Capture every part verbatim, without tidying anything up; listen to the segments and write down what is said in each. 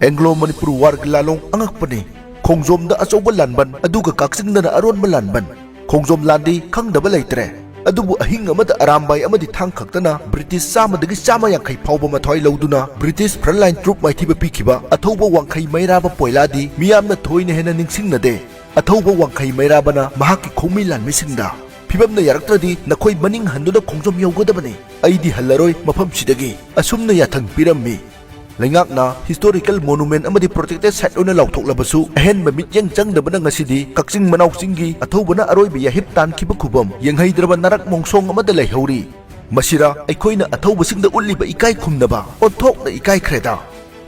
Anglo Manipur ꯋꯥꯔꯒꯤ ꯂꯥꯂꯣꯡ ꯑꯉꯛꯄꯅꯤ꯫ ꯈꯣꯡꯖꯣꯝꯗ ꯑꯆꯧꯕ ꯂꯥꯟꯕꯟ, ꯑꯗꯨꯒ ꯀꯛꯆꯤꯡꯗꯅ ꯑꯔꯣꯟꯕ ꯂꯥꯟꯕꯟ꯫ ꯈꯣꯡꯖꯣꯝ ꯂꯥꯟꯗꯤ ꯈꯪꯗꯕ ꯂꯩꯇ꯭ꯔꯦ꯫ ꯑꯗꯨꯕꯨ ꯑꯍꯤꯡ ꯑꯃꯗ ꯑꯔꯥꯝꯕꯥꯏ ꯑꯃꯗꯤ ꯊꯥꯡ ꯈꯛꯇꯅ ꯕ꯭ꯔꯤꯇꯤꯁ ꯆꯥꯝꯃꯗꯒꯤ ꯆꯥꯝꯃ ꯌꯥꯡꯈꯩ ꯐꯥꯎꯕ ꯃꯊ꯭ꯋꯥꯏ ꯂꯧꯗꯨꯅ ꯕ꯭ꯔꯤꯇꯤꯁ frontline troop ꯃꯥꯏꯊꯤꯕ ꯄꯤꯈꯤꯕ ꯑꯊꯧꯕ ꯋꯥꯡꯈꯩ ꯃꯩꯔꯥꯕ ꯄꯣꯏꯂꯥꯗꯤ ꯃꯤꯌꯥꯝꯅ ꯊꯣꯏꯅ ꯍꯦꯟꯅ ꯅꯤꯡꯁꯤꯡꯅꯗꯦ꯫ ꯑꯊꯧꯕ ꯋꯥꯡꯈꯩ ꯃꯩꯔꯥꯕꯅ ꯃꯍꯥꯛꯀꯤ ꯈꯣꯡꯃꯤ ꯂꯥꯟꯃꯤꯁꯤꯡꯗ, "ꯐꯤꯕꯝꯅ ꯌꯥꯔꯛꯇ꯭ꯔꯗꯤ ꯅꯈꯣꯏ ꯃꯅꯤꯡ ꯍꯟꯗꯨꯅ ꯈꯣꯡꯖꯣꯝ ꯌꯧꯒꯗꯕꯅꯤ꯫ ꯑꯩꯗꯤ ꯍꯜꯂꯔꯣꯏ ꯃꯐꯝꯁꯤꯗꯒꯤ," ꯑꯁꯨꯝꯅ ꯌꯥꯊꯪ ꯄꯤꯔꯝꯃꯤ꯫ ꯂꯩꯉꯥꯛꯅ historical monument ꯑꯃꯗꯤ protected site ꯑꯣꯏꯅ ꯂꯥꯎꯊꯣꯛꯂꯕꯁꯨ, ꯑꯍꯦꯟꯕ ꯃꯤꯠꯌꯦꯡ ꯆꯪꯗꯕꯅ ꯉꯁꯤꯗꯤ ꯀꯛꯆꯤꯡ ꯃꯅꯥꯎ ꯆꯤꯡꯒꯤ ꯑꯊꯧꯕꯅ ꯑꯔꯣꯏꯕ ꯌꯥꯍꯤꯞ ꯇꯥꯟꯈꯤꯕ ꯈꯨꯕꯝ ꯌꯦꯡꯍꯩꯗ꯭ꯔꯕ ꯅꯥꯔꯛ ꯃꯣꯡꯁꯣꯡ ꯑꯃꯗ ꯂꯩꯍꯧꯔꯤ꯫ ꯃꯁꯤꯔ ꯑꯩꯈꯣꯏꯅ ꯑꯊꯧꯕꯁꯤꯡꯗ ꯎꯠꯂꯤꯕ ꯏꯀꯥꯏ ꯈꯨꯝꯅꯕ? ꯑꯣꯟꯊꯣꯛꯅ ꯏꯀꯥꯏꯈ꯭ꯔꯦꯗ꯫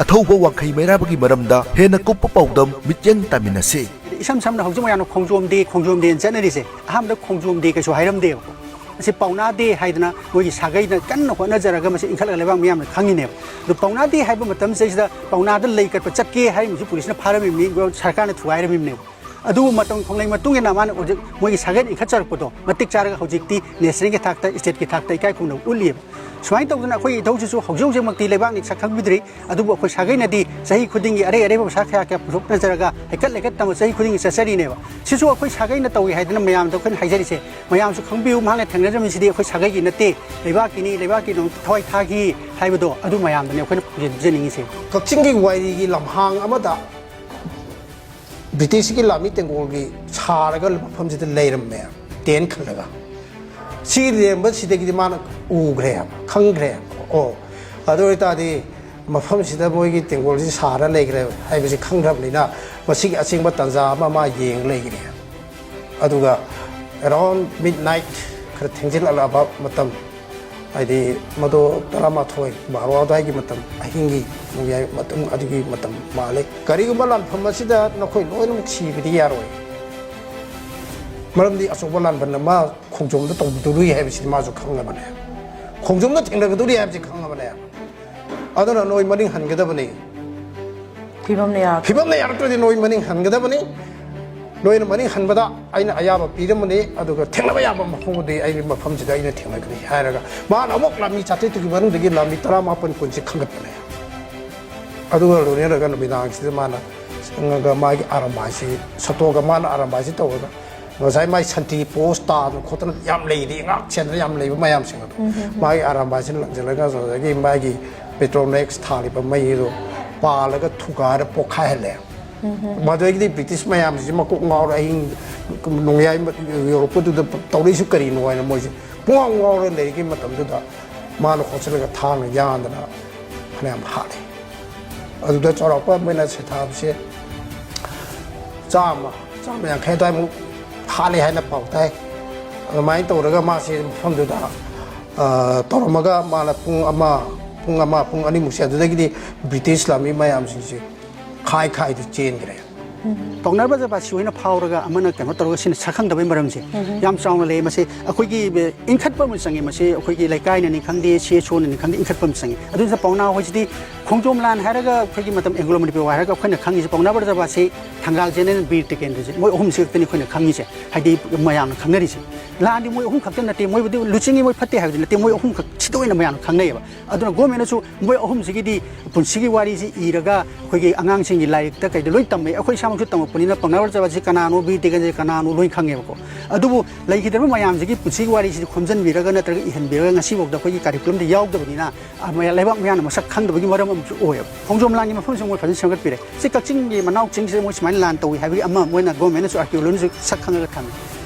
ꯑꯊꯧꯕ ꯋꯥꯡꯈꯩ ꯃꯩꯔꯥꯕꯒꯤ ꯃꯔꯝꯗ ꯍꯦꯟꯅ ꯀꯨꯞꯄ ꯄꯥꯎꯗꯝ ꯃꯤꯠꯌꯦꯡ ꯇꯥꯃꯤꯟꯅꯁꯤ꯫ ꯏꯁꯝ ꯁꯝꯅ ꯍꯧꯖꯤꯛ ꯃꯌꯥꯝꯅ ꯈꯣꯡꯖꯣꯝ ꯗꯦ, ꯈꯣꯡꯖꯣꯝ ꯗꯦꯅ ꯆꯠꯅꯔꯤꯁꯦ, ꯑꯍꯥꯟꯕꯗ ꯈꯣꯡꯖꯣꯝ ꯗꯦ ꯀꯩꯁꯨ ꯍꯥꯏꯔꯝꯗꯦꯕꯀꯣ꯫ ꯃꯁꯤ ꯄꯥꯎꯅꯥ ꯗꯦ ꯍꯥꯏꯗꯅ ꯃꯣꯏꯒꯤ ꯁꯥꯒꯩꯅ ꯀꯟꯅ ꯍꯣꯠꯅꯖꯔꯒ ꯃꯁꯤ ꯏꯟꯈꯠꯂꯒ ꯂꯩꯕꯥꯛ ꯃꯤꯌꯥꯝꯅ ꯈꯪꯉꯤꯅꯦꯕ꯫ ꯑꯗꯨ ꯄꯥꯎꯅꯥ ꯗꯦ ꯍꯥꯏꯕ ꯃꯇꯝꯁꯤꯗꯩꯁꯤꯗ ꯄꯥꯎꯅꯥꯗ ꯂꯩ ꯀꯠꯄ ꯆꯠꯀꯦ ꯍꯥꯏꯔꯤꯕꯁꯤ ꯄꯨꯂꯤꯁꯅ ꯐꯥꯔꯝꯃꯤꯕꯅꯤ, ꯁꯔꯀꯥꯔꯅ ꯊꯨꯒꯥꯏꯔꯝꯃꯤꯕꯅꯦꯕ꯫ ꯑꯗꯨꯕꯨ ꯃꯇꯝ ꯈꯣꯡꯂꯩ ꯃꯇꯨꯡ ꯏꯟꯅ ꯃꯥꯅ ꯍꯧꯖꯤꯛ ꯃꯣꯏꯒꯤ ꯁꯥꯒꯩꯅ ꯏꯟꯈꯠꯆꯔꯛꯄꯗꯣ ꯃꯇꯤꯛ ꯆꯥꯔꯒ ꯍꯧꯖꯤꯛꯇꯤ nationalꯒꯤ ꯊꯥꯛꯇ, stateꯀꯤ ꯊꯥꯛꯇ ꯏꯀꯥꯏ ꯈꯨꯝꯅꯕ ꯎꯠꯂꯤꯑꯕ꯫ ꯁꯨꯃꯥꯏꯅ ꯇꯧꯗꯅ ꯑꯩꯈꯣꯏꯒꯤ ꯏꯊꯧꯁꯤꯁꯨ ꯍꯧꯖꯤꯛ ꯍꯧꯖꯤꯛꯃꯛꯇꯤ ꯂꯩꯕꯥꯛꯅ ꯁꯛ ꯈꯪꯕꯤꯗ꯭ꯔꯤ, ꯑꯗꯨꯕꯨ ꯑꯩꯈꯣꯏ ꯁꯥꯒꯩꯅꯗꯤ ꯆꯍꯤ ꯈꯨꯗꯤꯡꯒꯤ ꯑꯔꯩ ꯑꯔꯩꯕ ꯄꯩꯁꯥ ꯀꯌꯥ ꯀꯌꯥ ꯄꯨꯊꯣꯛꯅꯖꯔꯒ ꯍꯩꯀꯠ ꯂꯩꯀꯠ ꯇꯝꯕ ꯆꯍꯤ ꯈꯨꯗꯤꯡꯒꯤ ꯆꯠꯆꯔꯤꯅꯦꯕ꯫ ꯁꯤꯁꯨ ꯑꯩꯈꯣꯏ ꯁꯥꯒꯩꯅ ꯇꯧꯏ ꯍꯥꯏꯗꯅ ꯃꯌꯥꯝꯗ ꯑꯩꯈꯣꯏꯅ ꯍꯥꯏꯖꯔꯤꯁꯦ꯫ ꯃꯌꯥꯝꯁꯨ ꯈꯪꯕꯤꯌꯨ, ꯃꯍꯥꯛꯅ ꯊꯦꯡꯅꯖꯔꯝꯃꯤꯁꯤꯗꯤ ꯑꯩꯈꯣꯏ ꯁꯥꯒꯩꯒꯤ ꯅꯠꯇꯦ, ꯂꯩꯕꯥꯛꯀꯤꯅꯤ, ꯂꯩꯕꯥꯛꯀꯤꯗꯃꯛꯇ ꯊꯋꯥꯏ ꯊꯥꯈꯤ ꯍꯥꯏꯕꯗꯣ ꯑꯗꯨ ꯃꯌꯥꯝꯗꯅꯦ ꯑꯩꯈꯣꯏꯅ ꯄꯤꯖꯅꯤꯡꯉꯤꯁꯦ꯫ ꯀꯛꯆꯤꯡꯒꯤ ꯋꯥꯏꯔꯤꯒꯤ ꯂꯝꯍꯥꯡ ꯑꯃꯗ ꯕ꯭ꯔꯤꯇꯤꯁꯀꯤ ꯂꯥꯟꯃꯤ ꯇꯦꯡꯒꯣꯜꯒꯤ ꯁꯥꯔꯒ ꯃꯐꯝꯁꯤꯗ ꯂꯩꯔꯝꯃꯦ, tent ꯈꯜꯂꯒ꯫ ꯁꯤ ꯂꯩꯔꯝꯕꯁꯤꯗꯒꯤꯗꯤ ꯃꯥꯅ ꯎꯈ꯭ꯔꯦ, ꯈꯪꯈ꯭ꯔꯦ꯫ ꯑꯣ, ꯑꯗꯨ ꯑꯣꯏꯇꯥꯔꯗꯤ ꯃꯐꯝꯁꯤꯗ ꯃꯣꯏꯒꯤ ꯇꯦꯡꯒꯣꯜꯁꯤ ꯁꯥꯔ ꯂꯩꯈ꯭ꯔꯦ ꯍꯥꯏꯕꯁꯤ ꯈꯪꯈ꯭ꯔꯕꯅꯤꯅ ꯃꯁꯤꯒꯤ ꯑꯁꯦꯡꯕ ꯇꯥꯟꯖꯥ ꯑꯃ ꯃꯥ ꯌꯦꯡ ꯂꯩꯈ꯭ꯔꯦ꯫ ꯑꯗꯨꯒ around midnight, ꯈꯔ ꯊꯦꯡꯖꯤꯜꯂꯛꯂꯕ ꯃꯇꯝ, ꯍꯥꯏꯗꯤ ꯃꯗꯣ ꯇꯔꯥꯃꯥꯊꯣꯏ, ꯕꯥꯔꯣ ꯑꯗꯨꯋꯥꯏꯒꯤ ꯃꯇꯝ, ꯑꯍꯤꯡꯒꯤ ꯅꯣꯡꯌꯥꯏ ꯃꯇꯨꯡ ꯑꯗꯨꯒꯤ ꯃꯇꯝ ꯃꯥꯜꯂꯤ꯫ ꯀꯔꯤꯒꯨꯝꯕ ꯂꯥꯟꯐꯝ ꯑꯁꯤꯗ ꯅꯈꯣꯏ ꯂꯣꯏꯅꯃꯛ ꯁꯤꯕꯗꯤ ꯌꯥꯔꯣꯏ, ꯃꯔꯝꯗꯤ ꯑꯆꯧꯕ ꯂꯥꯟꯕꯟ ꯑꯃ ꯈꯣꯡꯖꯣꯝꯗ ꯇꯧꯗꯣꯔꯤ ꯍꯥꯏꯕꯁꯤꯗꯤ ꯃꯥꯁꯨ ꯈꯪꯉꯕꯅꯦ꯫ ꯈꯣꯡꯖꯣꯝꯗ ꯊꯦꯡꯅꯒꯗꯣꯔꯤ ꯍꯥꯏꯕꯁꯤ ꯈꯪꯉꯕꯅꯦ꯫ ꯑꯗꯨꯅ ꯅꯣꯏ ꯃꯅꯤꯡ ꯍꯟꯒꯗꯕꯅꯤ꯫ ꯐꯤꯕꯝꯅ ꯌꯥꯔꯛꯇ꯭ꯔꯦ꯫ ꯐꯤꯕꯝꯅ ꯌꯥꯔꯛꯇ꯭ꯔꯗꯤ ꯅꯣꯏ ꯃꯅꯤꯡ ꯍꯟꯒꯗꯕꯅꯤ꯫ ꯅꯣꯏꯅ ꯃꯅꯤꯡ ꯍꯟꯕꯗ ꯑꯩꯅ ꯑꯌꯥꯕ ꯄꯤꯔꯝꯕꯅꯤ, ꯑꯗꯨꯒ ꯊꯦꯡꯅꯕ ꯌꯥꯕ ꯃꯐꯝꯕꯨꯗꯤ ꯑꯩꯒꯤ ꯃꯐꯝꯁꯤꯗ ꯑꯩꯅ ꯊꯦꯡꯅꯒꯅꯤ ꯍꯥꯏꯔꯒ ꯃꯥꯅ ꯑꯃꯨꯛ ꯂꯥꯟꯃꯤ ꯆꯥꯇ꯭ꯔꯦꯠꯇꯨꯒꯤ ꯃꯅꯨꯡꯗꯒꯤ ꯂꯥꯟꯃꯤ ꯇꯔꯥꯃꯥꯄꯟ ꯀꯨꯟꯁꯤ ꯈꯟꯒꯠꯄꯅꯦ꯫ ꯑꯗꯨꯒ ꯂꯣꯏꯅꯔꯒ ꯅꯨꯃꯤꯗꯥꯡꯁꯤꯗ ꯃꯥꯅ ꯆꯪꯉꯒ ꯃꯥꯒꯤ ꯑꯔꯥꯃꯥꯏꯁꯤ ꯁꯠꯇꯣꯛꯑꯒ, ꯃꯥꯅ ꯑꯔꯥꯃꯥꯏꯁꯤ ꯇꯧꯔꯒ, ꯉꯁꯥꯏ ꯃꯥꯒꯤ ꯁꯟꯇ꯭ꯔꯤ ꯄꯣꯁ ꯇꯥꯗꯅ ꯈꯣꯠꯇꯅ ꯌꯥꯝ ꯂꯩꯔꯤ, ꯉꯥꯛ ꯁꯦꯟꯗꯅ ꯌꯥꯝ ꯂꯩꯕ ꯃꯌꯥꯝꯁꯤꯡ ꯑꯗꯣ, ꯃꯥꯒꯤ ꯑꯔꯥꯃꯥꯏꯁꯤꯅ ꯂꯪꯁꯤꯜꯂꯒ ꯉꯁꯥꯏꯒꯤ ꯃꯥꯒꯤ ꯄꯦꯇ꯭ꯔꯣꯅꯦꯛꯁ ꯊꯥꯜꯂꯤꯕ ꯃꯩ ꯑꯗꯣ ꯄꯥꯜꯂꯒ ꯊꯨꯒꯥꯏꯔ ꯄꯣꯛꯈꯥꯏꯍꯜꯂꯦ꯫ ꯃꯗꯨꯗꯒꯤꯗꯤ ꯕ꯭ꯔꯤꯇꯤꯁ ꯃꯌꯥꯝꯁꯤ ꯃꯀꯣꯛ ꯉꯥꯎꯔ ꯑꯍꯤꯡ ꯅꯣꯡꯌꯥꯏ ꯌꯧꯔꯛꯄꯗꯨꯗ ꯇꯧꯔꯛꯏꯁꯤ ꯀꯔꯤꯅꯣ ꯍꯥꯏꯅ ꯃꯣꯏꯁꯦ ꯄꯨꯡꯉꯥꯎ ꯉꯥꯎꯔ ꯂꯩꯔꯤꯉꯩ ꯃꯇꯝꯗꯨꯗ ꯃꯥꯅ ꯈꯣꯠꯆꯜꯂꯒ ꯊꯥꯡꯅ ꯌꯥꯟꯗꯅ ꯐꯅꯌꯥꯝ ꯍꯥꯠꯂꯦ꯫ ꯑꯗꯨꯗ ꯆꯥꯎꯔꯥꯛꯄ ꯃꯣꯏꯅ ꯁꯩꯊꯥꯕꯁꯦ ꯆꯥꯝꯃ, ꯆꯥꯝꯃ ꯌꯥꯡꯈꯩ ꯑꯗꯨꯋꯥꯏꯃꯨꯛ ꯍꯥꯠꯂꯦ ꯍꯥꯏꯅ ꯄꯥꯎ ꯇꯥꯏ꯫ ꯑꯗꯨꯃꯥꯏꯅ ꯇꯧꯔꯒ ꯃꯥꯁꯦ ꯃꯐꯝꯗꯨꯗ, ꯑ, ꯇꯧꯔꯝꯃꯒ ꯃꯥꯅ ꯄꯨꯡ ꯑꯃ, ꯄꯨꯡ ꯑꯃ, ꯄꯨꯡ ꯑꯅꯤꯃꯨꯛꯁꯦ ꯑꯗꯨꯗꯒꯤꯗꯤ ꯕ꯭ꯔꯤꯇꯤꯁ ꯂꯥꯟꯃꯤ ꯃꯌꯥꯝꯁꯤꯡꯁꯦ ꯈꯥꯏ ꯈꯥꯏꯗ ꯆꯦꯟꯈ꯭ꯔꯦ꯫ ꯄꯥꯎꯅꯥ ꯕ꯭ꯔꯖꯕꯥꯁꯤ ꯍꯣꯏꯅ ꯐꯥꯎꯔꯒ ꯑꯃꯅ ꯀꯩꯅꯣ ꯇꯧꯔꯒ ꯁꯤꯅ ꯁꯛꯈꯪꯗꯕꯩ ꯃꯔꯝꯁꯦ ꯌꯥꯝ ꯆꯥꯎꯅ ꯂꯩ꯫ ꯃꯁꯤ ꯑꯩꯈꯣꯏꯒꯤ, ꯑ, ꯏꯟꯈꯠꯄ ꯑꯃ ꯆꯪꯉꯤ꯫ ꯃꯁꯤ ꯑꯩꯈꯣꯏꯒꯤ ꯂꯩꯀꯥꯏꯅꯅꯤ ꯈꯪꯗꯦ, ꯁꯤ ꯑꯦꯁ ꯑꯣꯅꯅꯤ ꯈꯪꯗꯦ, ꯏꯟꯈꯠꯄ ꯑꯃ ꯆꯪꯉꯤ꯫ ꯑꯗꯨꯅ ꯄꯥꯎꯅꯥ ꯍꯣꯏꯁꯤꯗꯤ ꯈꯣꯡꯖꯣꯝ ꯂꯥꯟ ꯍꯥꯏꯔꯒ, ꯑꯩꯈꯣꯏꯒꯤ ꯃꯇꯝ ꯑꯦꯡꯒ꯭ꯂꯣ ꯃꯅꯤꯄꯨꯔ ꯋꯥꯔ ꯍꯥꯏꯔꯒ ꯑꯩꯈꯣꯏꯅ ꯈꯪꯉꯤꯁꯦ ꯄꯥꯎꯅꯥ ꯕ꯭ꯔꯖꯕꯥꯁꯤ, ꯊꯪꯒꯥꯜ ꯖꯦꯅꯦꯔꯦꯜ ꯕꯤꯔ ꯇꯤꯀꯦꯟꯗ꯭ꯔꯖꯤꯠ, ꯃꯣꯏ ꯑꯍꯨꯝꯁꯤ ꯈꯛꯇꯅꯤ ꯑꯩꯈꯣꯏꯅ ꯈꯪꯉꯤꯁꯦ꯫ ꯍꯥꯏꯗꯤ ꯃꯌꯥꯝꯅ ꯈꯪꯅꯔꯤꯁꯦ꯫ ꯂꯥꯟꯗꯤ ꯃꯣꯏ ꯑꯍꯨꯝ ꯈꯛꯇ ꯅꯠꯇꯦ, ꯃꯣꯏꯕꯨꯗꯤ ꯂꯨꯆꯤꯡꯉꯤ, ꯃꯣꯏ ꯐꯠꯇꯦ ꯍꯥꯏꯕꯗꯤ ꯅꯠꯇꯦ, ꯃꯣꯏ ꯑꯍꯨꯝꯈꯛ ꯁꯤꯗ ꯑꯣꯏꯅ ꯃꯌꯥꯝꯅ ꯈꯪꯅꯩꯌꯦꯕ꯫ ꯑꯗꯨꯅ ꯒꯣꯔꯃꯦꯟꯅꯁꯨ ꯃꯣꯏ ꯑꯍꯨꯝꯁꯤꯒꯤꯗꯤ ꯄꯨꯟꯁꯤꯒꯤ ꯋꯥꯔꯤꯁꯤ ꯏꯔꯒ ꯑꯩꯈꯣꯏꯒꯤ ꯑꯉꯥꯡꯁꯤꯡꯒꯤ ꯂꯥꯏꯔꯤꯛꯇ ꯀꯩꯗ ꯂꯣꯏ ꯇꯝꯃꯦ꯫ ꯑꯩꯈꯣꯏ ꯏꯁꯥꯃꯛꯁꯨ ꯇꯝꯃꯛꯄꯅꯤꯅ ꯄꯥꯎꯅꯥ ꯕ꯭ꯔꯖꯕꯥꯁꯤ ꯀꯅꯥꯅꯣ, ꯕꯤꯔ ꯇꯤꯀꯦꯟꯗ꯭ꯔꯖꯤꯠ ꯀꯅꯥꯅꯣ ꯂꯣꯏ ꯈꯪꯉꯦꯕꯀꯣ꯫ ꯑꯗꯨꯕꯨ ꯂꯩꯈꯤꯗ꯭ꯔꯕ ꯃꯌꯥꯝꯁꯤꯒꯤ ꯄꯨꯟꯁꯤꯒꯤ ꯋꯥꯔꯤꯁꯤꯗꯤ ꯈꯣꯝꯖꯤꯟꯕꯤꯔꯒ ꯅꯠꯇ꯭ꯔꯒ ꯏꯍꯟꯕꯤꯔꯒ ꯉꯁꯤꯐꯥꯎꯗ ꯑꯩꯈꯣꯏꯒꯤ ꯀꯔꯤꯀꯨꯂꯝꯗ ꯌꯥꯎꯗꯕꯅꯤꯅ, ꯑ, ꯃꯌꯥ-, ꯂꯩꯕꯥꯛ ꯃꯌꯥꯝꯅ ꯃꯁꯛ ꯈꯪꯗꯕꯒꯤ ꯃꯔꯝ ꯑꯃꯁꯨ ꯑꯣꯏꯌꯦꯕ꯫ ꯈꯣꯡꯖꯣꯝ ꯂꯥꯟꯒꯤ ꯃꯐꯝꯁꯨ ꯃꯣꯏ ꯐꯖꯅ ꯁꯦꯝꯒꯠꯄꯤꯔꯦ꯫ ꯁꯤ ꯀꯛꯆꯤꯡꯒꯤ ꯃꯅꯥꯎ ꯆꯤꯡꯁꯤꯗ ꯃꯣꯏ ꯁꯨꯃꯥꯏꯅ ꯂꯥꯟ ꯇꯧꯏ ꯍꯥꯏꯕꯒꯤ ꯑꯃ ꯃꯣꯏꯅ ꯒꯣꯔꯃꯦꯟꯅꯁꯨ ꯑꯥꯔꯀꯤꯑꯣꯂꯣꯖꯤꯁꯨ ꯁꯛ ꯈꯪꯉꯒ ꯊꯝꯃꯦ꯫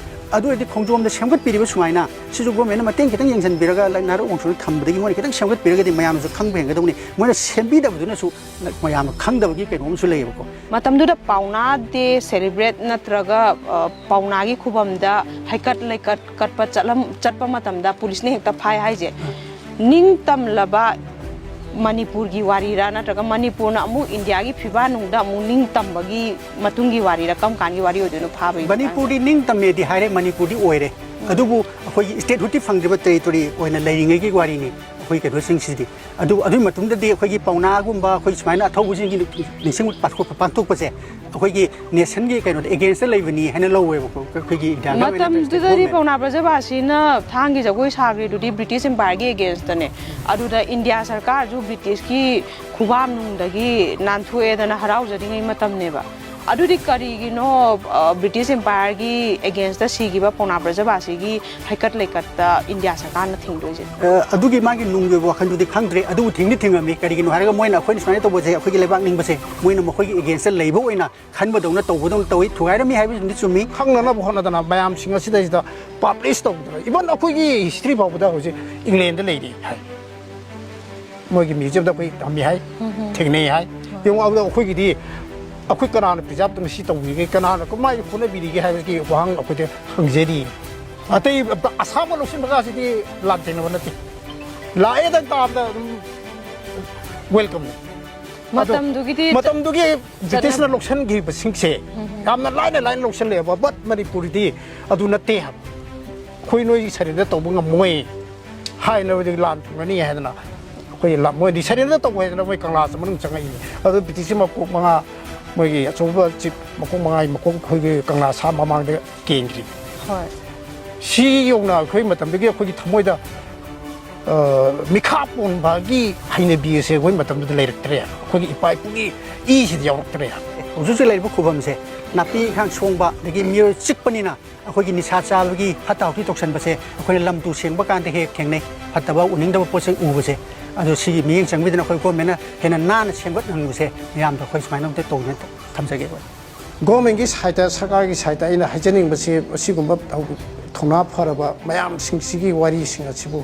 ꯑꯗꯨ ꯑꯣꯏꯔꯗꯤ ꯈꯣꯡꯖꯣꯝꯗ ꯁꯦꯝꯒꯠꯄꯤꯔꯤꯕ ꯁꯨꯃꯥꯏꯅ ꯁꯤꯁꯨ ꯒꯣꯔꯃꯦꯟꯅ ꯃꯇꯦꯡ ꯈꯤꯇꯪ ꯌꯦꯡꯁꯤꯟꯕꯤꯔꯒ ꯂꯥꯏ-, ꯅꯥꯔꯛ ꯃꯣꯡꯁꯣꯡꯗ ꯊꯝꯕꯗꯒꯤ ꯃꯣꯏꯅ ꯈꯤꯇꯪ ꯁꯦꯝꯒꯠꯄꯤꯔꯒꯗꯤ ꯃꯌꯥꯝꯅꯁꯨ ꯈꯪꯕ ꯍꯦꯟꯒꯗꯧꯅꯤ꯫ ꯃꯣꯏꯅ ꯁꯦꯝꯕꯤꯗꯕꯗꯨꯅꯁꯨ ꯃꯌꯥꯝꯅ ꯈꯪꯗꯕꯒꯤ ꯀꯩꯅꯣ ꯑꯃꯁꯨ ꯂꯩꯌꯦꯕꯀꯣ꯫ ꯃꯇꯝꯗꯨꯗ ꯄꯥꯎꯅꯥ ꯗꯦ ꯁꯦꯂꯦꯕ꯭ꯔꯦꯠ ꯅꯠꯇ꯭ꯔꯒ, ꯑ, ꯄꯥꯎꯅꯥꯒꯤ ꯈꯨꯕꯝꯗ ꯍꯩꯀꯠ ꯂꯩꯀꯠ ꯀꯠꯄ ꯆꯠꯂꯝ-, ꯆꯠꯄ ꯃꯇꯝꯗ ꯄꯨꯂꯤꯁꯅ ꯍꯦꯛꯇ ꯐꯥꯏ ꯍꯥꯏꯁꯦ, ꯅꯤꯡꯇꯝꯂꯕ ꯃꯅꯤꯄꯨꯔꯒꯤ ꯋꯥꯔꯤꯔꯥ ꯅꯠꯇ꯭ꯔꯒ ꯃꯅꯤꯄꯨꯔꯅ ꯑꯃꯨꯛ ꯏꯟꯗꯤꯌꯥꯒꯤ ꯐꯤꯕꯥꯟꯅꯨꯡꯗ ꯑꯃꯨꯛ ꯅꯤꯡꯇꯝꯕꯒꯤ ꯃꯇꯨꯡꯒꯤ ꯋꯥꯔꯤꯔꯥ? ꯀꯔꯝ ꯀꯥꯟꯒꯤ ꯋꯥꯔꯤ ꯑꯣꯏꯗꯣꯏꯅꯣ ꯐꯥꯕꯒꯤ ꯃꯇꯥꯡꯁꯦ? ꯃꯅꯤꯄꯨꯔꯗꯤ ꯅꯤꯡꯇꯝꯃꯦꯗꯤ ꯍꯥꯏꯔꯦ, ꯃꯅꯤꯄꯨꯔꯗꯤ ꯑꯣꯏꯔꯦ꯫ ꯑꯗꯨꯕꯨ ꯑꯩꯈꯣꯏꯒꯤ ꯁ꯭ꯇꯦꯠꯍꯨꯗꯇꯤ ꯐꯪꯗ꯭ꯔꯤꯕ ꯇꯦꯔꯤꯇꯣꯔꯤ ꯑꯣꯏꯅ ꯂꯩꯔꯤꯉꯩꯒꯤ ꯋꯥꯔꯤꯅꯤ꯫ ꯑꯩꯈꯣꯏ ꯀꯩꯅꯣꯁꯤꯡꯁꯤꯗꯤ꯫ ꯑꯗꯨ ꯑꯗꯨꯒꯤ ꯃꯇꯨꯡꯗꯗꯤ ꯑꯩꯈꯣꯏꯒꯤ ꯄꯥꯎꯅꯥꯒꯨꯝꯕ, ꯑꯩꯈꯣꯏ ꯁꯨꯃꯥꯏꯅ ꯑꯊꯧꯕꯁꯤꯡꯒꯤ ꯅꯤꯡꯁꯤꯡ ꯄꯥꯡꯊꯣꯛꯄ ꯄꯥꯡꯊꯣꯛꯄꯁꯦ ꯑꯩꯈꯣꯏꯒꯤ ꯅꯦꯁꯟꯒꯤ ꯀꯩꯅꯣꯗ ꯑꯦꯒꯦꯟꯁꯇ ꯂꯩꯕꯅꯤ ꯍꯥꯏꯅ ꯂꯧꯋꯦꯕꯀꯣ, ꯑꯩꯈꯣꯏꯒꯤ ꯏꯟꯗꯤꯌꯥꯒꯤ ꯑꯣꯏꯅ ꯃꯇꯝꯗꯨꯗꯗꯤ ꯒꯣꯔꯃꯦꯟ꯫ ꯄꯥꯎꯅꯥ ꯕ꯭ꯔꯖꯕꯥꯁꯤꯅ ꯊꯥꯡꯒꯤ ꯖꯒꯣꯏ ꯁꯥꯈ꯭ꯔꯤꯗꯨꯗꯤ ꯕ꯭ꯔꯤꯇꯤꯁ ꯏꯝꯄꯥꯌꯔꯒꯤ ꯑꯦꯒꯦꯟꯁꯇꯅꯦ꯫ ꯑꯗꯨꯗ ꯏꯟꯗꯤꯌꯥ ꯁꯔꯀꯥꯔꯁꯨ ꯕ꯭ꯔꯤꯇꯤꯁꯀꯤ ꯈꯨꯕꯥꯝꯅꯨꯡꯗꯒꯤ ꯅꯥꯟꯊꯣꯛꯑꯦꯗꯅ ꯍꯔꯥꯎꯖꯔꯤꯉꯩ ꯃꯇꯝꯅꯦꯕ꯫ ꯑꯗꯨꯗꯤ ꯀꯔꯤꯒꯤꯅꯣ, ꯑ, ꯕ꯭ꯔꯤꯇꯤꯁ ꯏꯝꯄꯥꯌꯔꯒꯤ ꯑꯦꯒꯦꯟꯁꯇ ꯁꯤꯈꯤꯕ ꯄꯥꯎꯅꯥ ꯕ꯭ꯔꯖꯕꯥꯁꯤꯒꯤ ꯍꯩꯀꯠ ꯂꯩꯀꯠꯇ ꯏꯟꯗꯤꯌꯥ ꯁꯔꯀꯥꯔꯅ ꯊꯤꯡꯗꯣꯏꯁꯦ? ꯑ, ꯑꯗꯨꯒꯤ ꯃꯥꯒꯤ ꯅꯨꯡꯒꯤ ꯑꯣꯏꯕ ꯋꯥꯈꯜꯗꯨꯗꯤ ꯈꯪꯗ꯭ꯔꯦ, ꯑꯗꯨꯕꯨ ꯊꯤꯡꯗꯤ ꯊꯤꯡꯉꯝꯃꯤ꯫ ꯀꯔꯤꯒꯤꯅꯣ ꯍꯥꯏꯔꯒ ꯃꯣꯏꯅ ꯑꯩꯈꯣꯏꯅ ꯁꯨꯃꯥꯏꯅ ꯇꯧꯕꯁꯦ, ꯑꯩꯈꯣꯏꯒꯤ ꯂꯩꯕꯥꯛ ꯅꯤꯡꯕꯁꯦ ꯃꯣꯏꯅ ꯃꯈꯣꯏꯒꯤ ꯑꯦꯒꯦꯟꯁꯇ ꯂꯩꯕ ꯑꯣꯏꯅ ꯈꯟꯕꯗꯧꯅ ꯇꯧꯕꯗꯧꯅ ꯇꯧꯏ꯫ ꯊꯨꯒꯥꯏꯔꯝꯃꯤ ꯍꯥꯏꯕꯁꯤꯃꯗꯤ ꯆꯨꯝꯃꯤ꯫ ꯈꯪꯅꯅꯕ ꯍꯣꯠꯅꯗꯅ ꯃꯌꯥꯝꯁꯤꯡ ꯑꯁꯤꯗꯩꯁꯤꯗ ꯄꯕ꯭ꯂꯤꯁ ꯇꯧꯗꯅ, ꯏꯚꯟ ꯑꯩꯈꯣꯏꯒꯤ ꯍꯤꯁꯇ꯭ꯔꯤ ꯐꯥꯎꯕꯗ ꯍꯧꯖꯤꯛ ꯏꯪꯂꯦꯟꯗ ꯂꯩꯔꯤ ꯍꯥꯏ, ꯃꯣꯏꯒꯤ ꯃ꯭ꯌꯨꯖꯤꯌꯝꯗ ꯑꯩꯈꯣꯏ ꯊꯝꯃꯤ ꯍꯥꯏ, ꯊꯦꯡꯅꯩ ꯍꯥꯏ꯫ ꯌꯦꯡꯉꯨ, ꯑꯗꯨꯗ ꯑꯩꯈꯣꯏꯒꯤꯗꯤ ꯑꯩꯈꯣꯏ ꯀꯅꯥꯅ ꯄ꯭ꯔꯤꯖꯥꯕ ꯉꯁꯤ ꯇꯧꯕꯤꯔꯤꯒꯦ, ꯀꯅꯥꯅ ꯀꯃꯥꯏꯅ ꯍꯣꯠꯅꯕꯤꯔꯤꯒꯦ ꯍꯥꯏꯕꯒꯤ ꯋꯥꯍꯪ ꯑꯩꯈꯣꯏꯗ ꯍꯪꯖꯔꯤ꯫ ꯑꯇꯩ ꯑꯁꯥꯝꯕ ꯂꯧꯁꯤꯟꯕꯒꯁꯤꯗꯤ ꯂꯥꯟꯊꯦꯡꯅꯕ ꯅꯠꯇꯦ꯫ ꯂꯥꯛꯑꯦꯗꯅ ꯇꯥꯕꯗ ꯑꯗꯨꯝ ꯋꯦꯜꯀꯝꯅꯤ꯫ ꯑꯗꯣ ꯃꯇꯝꯗꯨꯒꯤꯗꯤ ꯃꯇꯝꯗꯨꯒꯤ ꯕ꯭ꯔꯤꯇꯤꯁꯅ ꯂꯧꯁꯤꯟꯈꯤꯕꯁꯤꯡꯁꯦ ꯌꯥꯝꯅ ꯂꯥꯏꯅ ꯂꯥꯏꯅ ꯂꯧꯁꯤꯜꯂꯦꯕ꯫ But ꯃꯅꯤꯄꯨꯔꯗꯤ ꯑꯗꯨ ꯅꯠꯇꯦ ꯍꯥꯏꯕ꯫ ꯑꯩꯈꯣꯏ ꯅꯣꯏꯒꯤ ꯁꯔꯦꯟꯗꯔ ꯇꯧꯕ ꯉꯝꯃꯣꯏ ꯍꯥꯏꯅꯕꯗꯤ ꯂꯥꯟ ꯊꯣꯛꯅꯅꯤ ꯍꯥꯏꯗꯅ ꯑꯩꯈꯣꯏ ꯂꯥ-, ꯃꯣꯏꯗꯤ ꯁꯔꯦꯟꯗꯔ ꯇꯧꯕ ꯍꯥꯏꯗꯅ ꯃꯣꯏ ꯀꯪꯂꯥꯁꯦ ꯃꯅꯨꯡ ꯆꯪꯉꯛꯏꯅꯤ꯫ ꯑꯗꯨ ꯕ꯭ꯔꯤꯇꯤꯁꯀꯤ ꯃꯀꯣꯛ ꯃꯉꯥ, ꯃꯣꯏꯒꯤ ꯑꯆꯧꯕ ꯆꯤꯞ ꯃꯀꯣꯛ ꯃꯉꯥꯒꯤ ꯃꯀꯣꯛ ꯑꯩꯈꯣꯏꯒꯤ ꯀꯪꯂꯥ ꯁꯥ ꯃꯃꯥꯡꯗ ꯀꯦꯟꯈ꯭ꯔꯤ꯫ ꯍꯣꯏ꯫ ꯁꯤ ꯌꯧꯅ ꯑꯩꯈꯣꯏ ꯃꯇꯝꯗꯒꯤ ꯑꯩꯈꯣꯏꯒꯤ ꯊꯃꯣꯏꯗ, ꯑ, ꯃꯤꯈꯥ ꯄꯣꯟꯕꯒꯤ ꯍꯩꯅꯕꯤ ꯑꯁꯦ ꯑꯩꯈꯣꯏ ꯃꯇꯝꯗꯨꯗ ꯂꯩꯔꯛꯇ꯭ꯔꯦ꯫ ꯑꯩꯈꯣꯏꯒꯤ ꯏꯄꯥ ꯏꯄꯨꯒꯤ ꯏꯁꯤꯗ ꯌꯥꯎꯔꯛꯇ꯭ꯔꯦ꯫ ꯍꯧꯖꯤꯛ ꯍꯧꯖꯤꯛ ꯂꯩꯔꯤꯕ ꯈꯨꯕꯝꯁꯦ ꯅꯥꯄꯤ ꯏꯪꯈꯥꯡ ꯁꯣꯡꯕ ꯑꯗꯒꯤ ꯃꯤꯑꯣꯏ ꯆꯤꯛꯄꯅꯤꯅ ꯑꯩꯈꯣꯏꯒꯤ ꯅꯤꯁꯥ ꯆꯥꯕꯒꯤ ꯐꯠꯇ ꯍꯥꯎꯊꯤ ꯇꯧꯁꯟꯕꯁꯦ ꯑꯩꯈꯣꯏꯅ ꯂꯝ ꯇꯨ ꯁꯦꯡꯕ ꯀꯥꯟꯗ ꯍꯦꯛ ꯊꯦꯡꯅꯩ꯫ ꯐꯠꯇꯕ ꯎꯅꯤꯡꯗꯕ ꯄꯣꯠꯁꯦ ꯎꯕꯁꯦ꯫ ꯑꯗꯣ ꯁꯤꯒꯤ ꯃꯤꯠꯌꯦꯡ ꯆꯪꯕꯤꯗꯅ ꯑꯩꯈꯣꯏ ꯒꯣꯔꯃꯦꯟꯅ ꯍꯦꯟꯅ ꯅꯥꯟꯅ ꯁꯦꯝꯒꯠꯍꯟꯕꯁꯦ ꯃꯌꯥꯝꯗ ꯑꯩꯈꯣꯏ ꯁꯨꯃꯥꯏꯅ ꯑꯝꯇ ꯇꯧꯗꯅ ꯊꯝꯖꯒꯦ꯫ ꯒꯣꯔꯃꯦꯟꯒꯤ ꯁꯥꯏꯠꯇ, ꯁꯔꯀꯥꯔꯒꯤ ꯁꯥꯏꯠꯇ ꯑꯩꯅ ꯍꯥꯏꯖꯅꯤꯡꯕꯁꯤ, ꯑꯁꯤꯒꯨꯝꯕ ꯊꯧ-, ꯊꯧꯅꯥ ꯐꯔꯕ ꯃꯌꯥꯝꯁꯤꯡꯁꯤꯒꯤ ꯋꯥꯔꯤꯁꯤꯡ ꯑꯁꯤꯕꯨ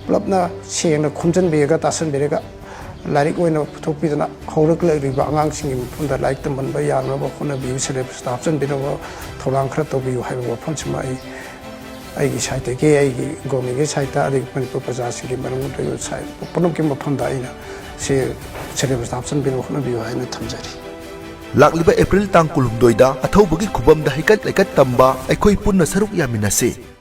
ꯄꯨꯂꯞꯅ ꯁꯦꯡꯅ ꯈꯣꯝꯖꯤꯟꯕꯤꯔꯒ, ꯇꯥꯁꯤꯟꯕꯤꯔꯒ, ꯂꯥꯏꯔꯤꯛ ꯑꯣꯏꯅ ꯄꯨꯊꯣꯛꯄꯤꯗꯅ ꯍꯧꯔꯛꯂꯤꯕ ꯑꯉꯥꯡꯁꯤꯡꯒꯤ ꯃꯐꯝꯗ ꯂꯥꯏꯔꯤꯛ ꯇꯝꯍꯟꯕ ꯌꯥꯅꯕ ꯍꯣꯠꯅꯕꯤꯌꯨ, ꯁꯦꯂꯦꯕꯁꯇ ꯍꯥꯞꯆꯤꯟꯕꯤꯅꯕ ꯊꯧꯔꯥꯡ ꯈꯔ ꯇꯧꯕꯤꯌꯨ ꯍꯥꯏꯕ ꯋꯥꯐꯝꯁꯤꯃ ꯑꯩ ꯑꯩꯒꯤ ꯁꯥꯏꯠꯇꯒꯤ, ꯑꯩꯒꯤ ꯒꯣꯔꯃꯦꯟꯒꯤ ꯁꯥꯏꯠꯇ, ꯑꯗꯒꯤ ꯃꯅꯤꯄꯨꯔ ꯄ꯭ꯔꯖꯥꯁꯤꯡꯒꯤ ꯃꯔꯝ ꯄꯨꯝꯅꯃꯛꯀꯤ ꯃꯐꯝꯗ ꯑꯩꯅ ꯁꯤ ꯁꯦꯂꯦꯕꯁꯇ ꯍꯥꯞꯆꯤꯟꯕꯤꯅꯕ ꯍꯣꯠꯅꯕꯤꯌꯨ ꯍꯥꯏꯅ ꯊꯝꯖꯔꯤ꯫ ꯂꯥꯛꯂꯤꯕ ꯑꯦꯄ꯭ꯔꯤꯜ ꯇꯥꯡ ꯀꯨꯟꯍꯨꯝꯗꯣꯏꯗ ꯑꯊꯧꯕꯒꯤ ꯈꯨꯕꯝꯗ ꯍꯩꯀꯠ ꯂꯩꯀꯠ ꯇꯝꯕ ꯑꯩꯈꯣꯏ ꯄꯨꯟꯅ ꯁꯔꯨꯛ ꯌꯥꯃꯤꯟꯅꯁꯤ꯫